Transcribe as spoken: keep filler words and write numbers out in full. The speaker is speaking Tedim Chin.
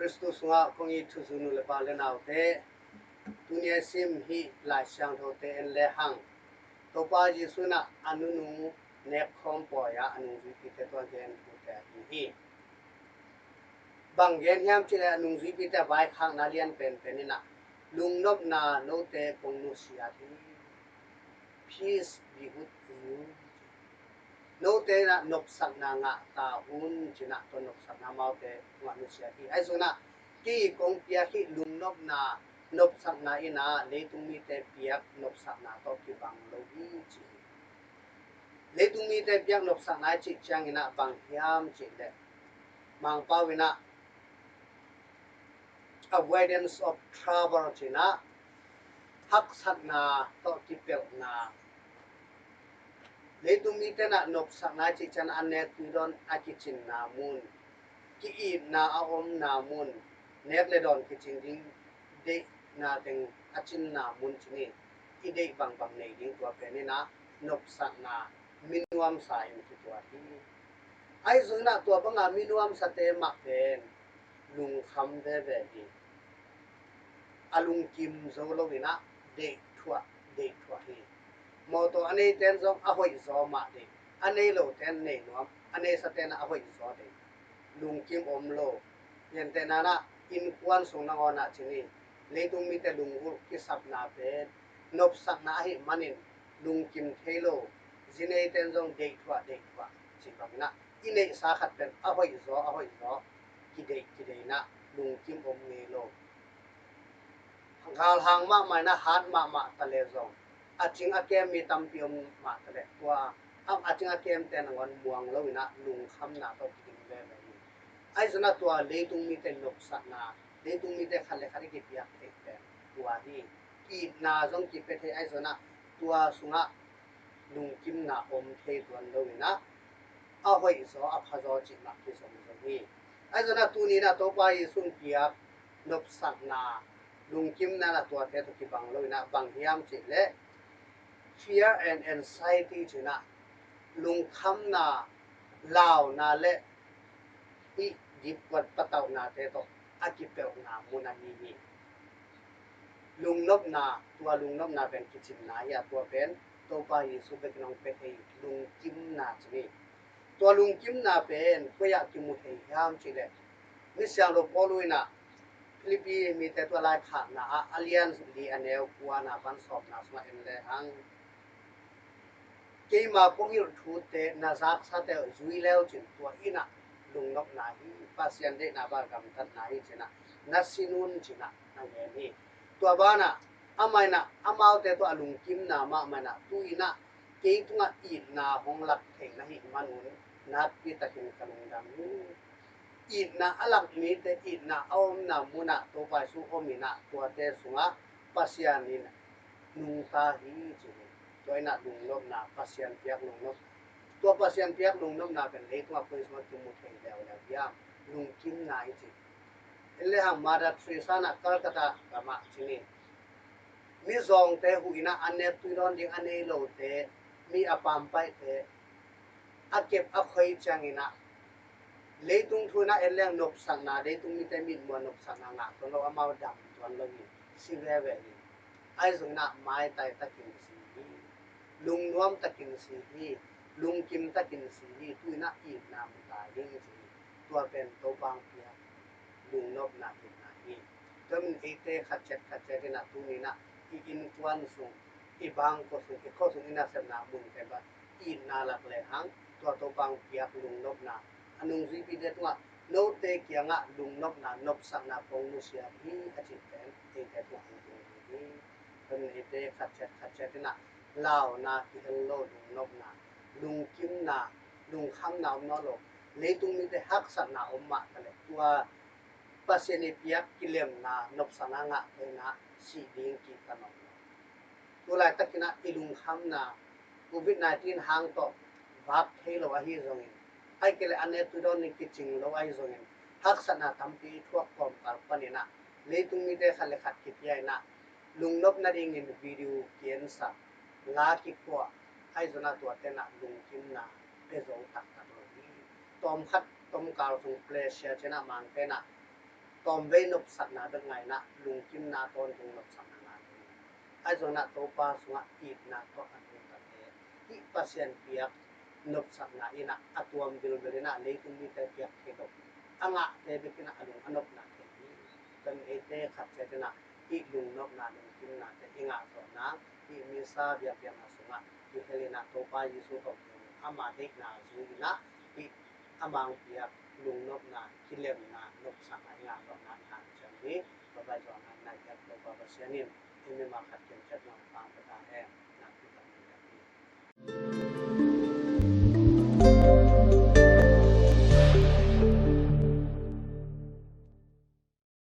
Khristu sungah kong it thuzui nu le pa le naute, tuni a sim hih Lai Siangthote en le hang, Topa Jesu in a nunung nekkhawm pawi ah a nungzuipite tungah gen thute ahi hi. Bang gen hiam cih leh a nungzuipite vaikhakna lian penpen in a, lungnopna, note kong nusiat hi. Peace be with you. Note in a nopsakna ngah ta un, ci-in a tua nopsakna amaute tungah nusiat hi. Ahi zongin a, kei kong piak hih lungnopna, nopsakna in a leitung mite piak nopsakna tawh kibang lo hi, ci hi. Leitung mite piak nopsakna i cih ciangin a bang hiam cih leh, Mangpau in a avoidance of trouble, ci-in a haksatna tawh kipelhna. Leitung mite in a nopsakna i cih ciang a nek tui dawn a kicinna mun, ki-itna a omna mun, nek le dawn kicing ding deihna teng a cinna mun, ci-in i deih bangbang nei ding, tua pen in a nopsakna minuamsa in kituat hi. Ahi zongin a tua banga minuamsate mah pen lungkham veve hi. A lungkim zo lo in a deihthuah deihthuah hi. Mawtaw a neite in zong a hoihzaw mah deih, a nei lote in nei nuam, a neisate'n a hoihzaw deih. Lungkim om lo. Gentehna in a, innkuan sung nangawn ah ci-in i leitung mite lunggulh kisapna pen nopsakna ahih manin lungkim thei lo. Zi neite in zong deihthuah deihthuah cih bangin a, i neihsa khat pen a hoihzaw a hoihzaw kideih kideih in a lungkim om ngei lo. Galhang mahmah in a hat mahmah ta leh zong, a cing a kem mi tampi om mah ta leh, tua a, a cing a kemte nangawn muang lo in a lungkhamna tawh kiding veve hi. Ahi zongin a tua leitung mite nopsakna, leitung mite khat le khat i kipiak theih pen tua hi. Itna zong kipia thei, ahi zongin a tua sungah lungkimna om thei tuan lo in a, a hoihzaw a phazaw cih mah kizom zong hi. Ahi zongin a tuni in a Topa Jesu in piak nopsakna, lungkimna in a tuate tawh kibang lo in a, bang hiam cih leh fear and anxiety, ci-in a lungkhamna, launa le hih dipkuat patauhnate tawh a kipelhna mun ahi hi. Lungnopna, tua lungnopna pen kicinna hi a, tua pen Topa Jesu bekin hong pia thei lungkimna ci hi. Tua lungkimna pen koi ah kimu thei hiam cih leh, misiangtho Paul in a Philippi mite tungah laikhakna ah a lian li a neu kuana pan sawmna sungah en le hang, keima kong hilh thute na zaksate uh zui le uh cin, tua in a lungnopna hi, Pasian deihna bang gamtatna hi, ci-in a na sin un, ci-in a na ngen hi. Tua banah amah in a amaute tawh a lungkimna mahmah in a, tu-in a kei tungah itna hong lak theih na hih manun nakpi takin ka lungdam hi. Itna a lak mite, itna a omna munah Topa Jesu om in a, tuate sungah Pasian in nungta hi, ci hi. Tua in a lungnopna, Pasian piak lungnop. Tua Pasian piak lungnopna pen leitungah koi sungah kimu thei leuleu hiam? Lungkimna i ci. En le hang, Mother Teresa in a Calcutta gamah ci-in i mizawngte huh in a, a nek tui dawn ding a nei lote, mi a pampaihte a kep a khoi ciangin a, leitung thu in a en le hang nopsakna, leitung mite mitmuh a nopsakna ngah tuan lo, amau dam tuan lo hi, si veve hi. Ahi zongin a maitai takin si hi, lungnuam takin si hi, lungkim takin si hi, tu-in a itna mu ta ding hi, ci hi. Tua pen Topa hong piak lungnopna itna hi. Tua manin eite khat ciat khat ciat in a tuni in a i innkuan sung, i bangkua sung, i khua sung, i nasepna munte bang itna lak le hang, tua Topa hong piak lungnopna, a nungzuipite tungah note kiangah lungnopna, nopsakna kong nusiat hi a cih pen eite tungah hong tung hi. Tua manin eite khat ciat khat ciat in a launa kihel lo, lungnopna, lungkimna, lungkhamna om nawn lo. Leitung mite haksatna om mah ta leh, tua Pasian i piak kilemna, nopsakna ngah theihna, sih ding kihta nawn lo. Tu laitakin a i lungkhamna, covid nineteen hang tawh vak thei lo ahi zongin, ahih kei leh a nek tui dawn ding kicing lo ahi zongin, haksatna tampi i thuak kawmkal panin a, leitung mite khat le khat kipia in a, lungnop nadingin video kiensak, la kikuah, ahi zongin a tuate in a lungkimna pia zo taktak lo hi. Tawmkhat tawmkal sung Malaysia ciang a Mangte in a tawmvei nopsakna bek ngah in ah, lungkimna tawntung nopsakna ngah lo hi. Ahi zongin ah Topa sungah itna tawh a nungtate, hih Pasian piak nopsakna in ah a tuam vilvel in ah leitung mite piak thei lo a ngahte bek in ah a lung a nopna thei hi. Tua ahih manin eite khat ciat in ah hih lungnopna, lungkimnate i ngah zawh nang, hih Missa biakpiakna sungah i hel in ah Topa Jesu tawh ama deihna zui in ah hih a mang piak lungnopna, kilemna, nopsakna i ngah zawh nang i hanciam hi. Tua bang zawh nang na i piak Topa Pasian in ei mimal khat ciat nuam pang pia ta hen. Nakpi takin i piak hi.